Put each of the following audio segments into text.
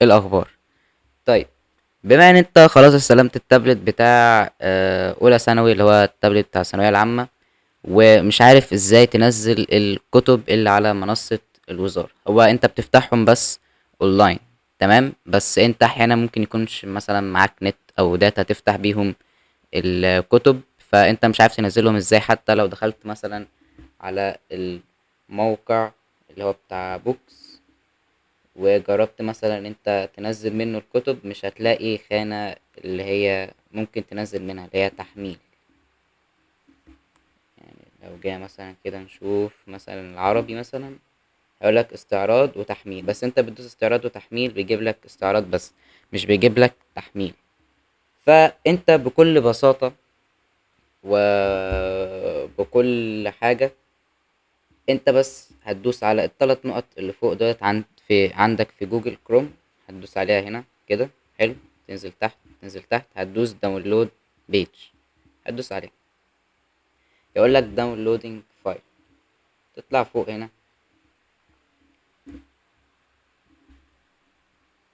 الاخبار؟ طيب، بما ان انت خلاص استلمت التابلت بتاع اولى ثانوي، اللي هو التابلت بتاع الثانوية العامة، ومش عارف ازاي تنزل الكتب اللي على منصة الوزارة. هو انت بتفتحهم بس اونلاين، تمام؟ بس انت احيانا ممكن يكونش مثلا معاك نت او data تفتح بيهم الكتب، فانت مش عارف تنزلهم ازاي. حتى لو دخلت مثلا على الموقع اللي هو بتاع books وجربت مثلا ان انت تنزل منه الكتب، مش هتلاقي خانة اللي هي ممكن تنزل منها اللي هي تحميل. لو جينا مثلا كده نشوف مثلا العربي مثلا، هيقول لك استعراض وتحميل، بس انت بتدوس استعراض وتحميل بيجيب لك استعراض بس، مش بيجيب لك تحميل. فانت بكل بساطة وبكل حاجة انت بس هتدوس على الثلاث نقط اللي فوق دولت عندك في جوجل كروم، هتدوس عليها هنا كده، حلو، تنزل تحت، تنزل تحت، هتدوس download page، هتدوس عليها يقول لك downloading file، تطلع فوق هنا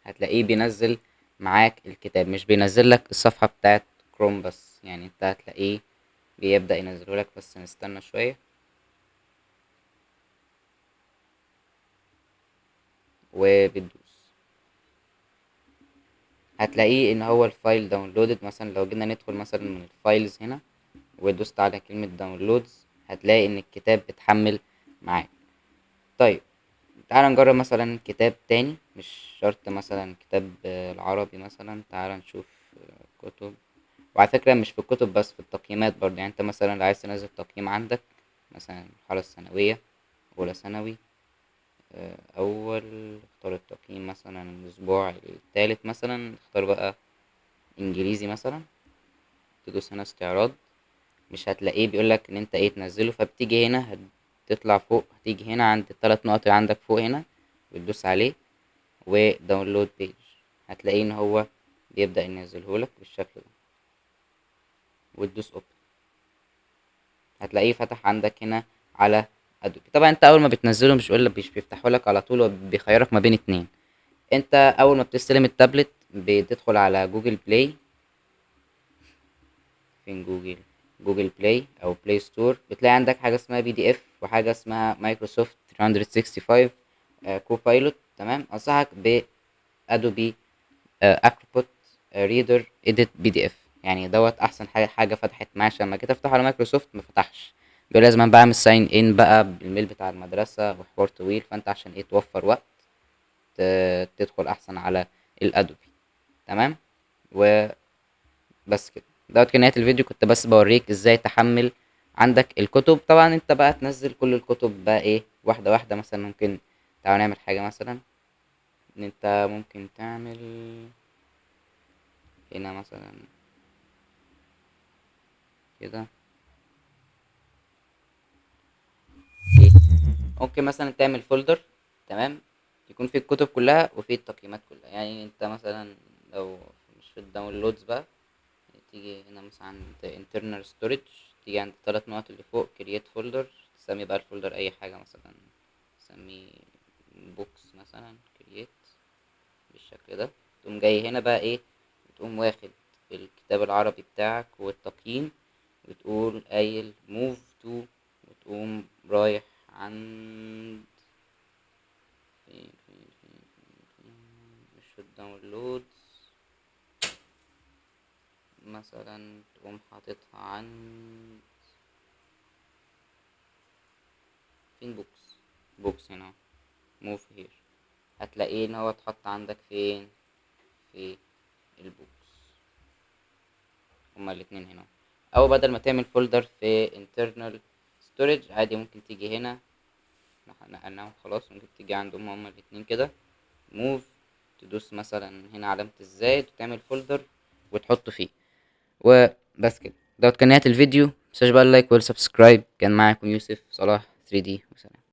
هتلاقيه بينزل معاك الكتاب، مش بينزل لك الصفحة بتاعت كروم بس، انت هتلاقيه بيبدأ ينزله لك، بس نستنى شوية. وبتدوس هتلاقيه ان هو ال file downloaded. مثلا لو جينا ندخل مثلا من ال files هنا ودوست على كلمة downloads، هتلاقي ان الكتاب اتحمل معاك. طيب تعال نجرب مثلا كتاب تاني، مش شرط مثلا كتاب العربي مثلا، تعال نشوف كتب. وعلى فكرة مش في الكتب بس، في التقييمات برضه. انت مثلا لو عايز تنزل تقييم عندك مثلا المرحلة الثانوية، أولى ثانوي، أول، اختار التقييم مثلا الأسبوع الثالث مثلا، اختار بقى إنجليزي مثلا، تدوس هنا استعراض، مش هتلاقيه بيقولك إن أنت إيه تنزله. فبتيجي هنا هتطلع فوق، هتيجي هنا عند الثلاث نقط اللي عندك فوق هنا، بتدوس عليه و download page، هتلاقيه إن هو بيبدأ ينزلهولك بالشكل ده، وتدوس open، هتلاقيه فتح عندك هنا على ادوبي. طبعا انت اول ما بتنزله مش بيقول لك، مش بيفتحه لك على طول، هو بيخيرك ما بين اتنين. انت اول ما بتستلم التابلت بتدخل على جوجل بلاي، فين جوجل؟ جوجل بلاي او Play Store، بتلاقي عندك حاجه اسمها PDF وحاجه اسمها مايكروسوفت 365، Copilot، تمام. انصحك ب ادوبي، Acrobat، Reader edit PDF، دوت احسن حاجه فتحت معايا، عشان لما جيت افتحه على مايكروسوفت ما فتحش، بيقول لازم بقى اعمل sign in بقى بال mail بتاع المدرسه وحوار طويل. فانت عشان ايه توفر وقت تدخل احسن على الادوبي، تمام. وبس كده، دوت كان نهايه الفيديو، كنت بس بوريك ازاي تحمل عندك الكتب. طبعا انت بقى تنزل كل الكتب بقى ايه واحده واحده. مثلا ممكن تعالى نعمل حاجه، مثلا ان انت ممكن تعمل هنا مثلا كده، ممكن مثلا تعمل folder، تمام، يكون فيه الكتب كلها وفيه التقييمات كلها. انت مثلا لو مش في ال downloads بقى، تيجي هنا مثلا عند internal storage، تيجي عند الثلاث نقط اللي فوق create folder، تسمي بقى ال folder اي حاجة، مثلا تسميه books مثلا، create بالشكل ده. تقوم جاي هنا بقى ايه، وتقوم واخد الكتاب العربي بتاعك والتقييم، وتقول قايل move to، وتقوم رايح عند فين فين فين فين فين، مش في ال downloads مثلا، تقوم حاططها عند فين، books، books هنا move here، هتلاقيه ان هو اتحط عندك فين، في ال books، هما الاتنين هنا. او بدل ما تعمل folder في internal storage عادي، ممكن تيجي هنا، نقلناهم خلاص، ممكن تيجي عندهم هما الاتنين كده move، تدوس مثلا هنا علامة الزائد وتعمل folder وتحطه فيه. وبس كده، دوت كان نهاية الفيديو. متنساش بقى ال like وال subscribe. كان معاكم يوسف صلاح 3D، وسلام.